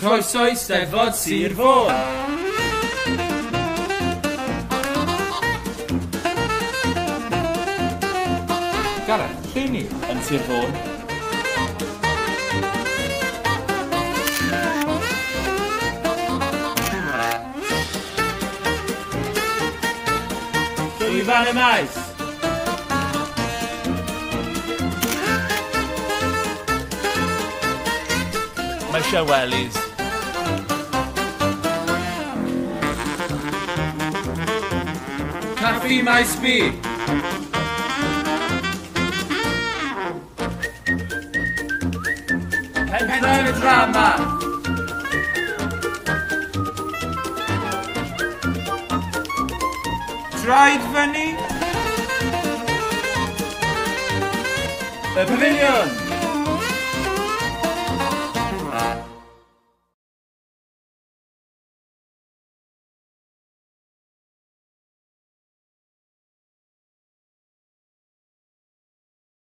Croeso i Steddfod Sir Fôn! Gareth, lle ni? Yn Sir Fôn. Llwyfan y Maes. Mae eisiau wellies. Caffi Maes B. Pentref Drama. Traed fyny. Y Pafiliwn.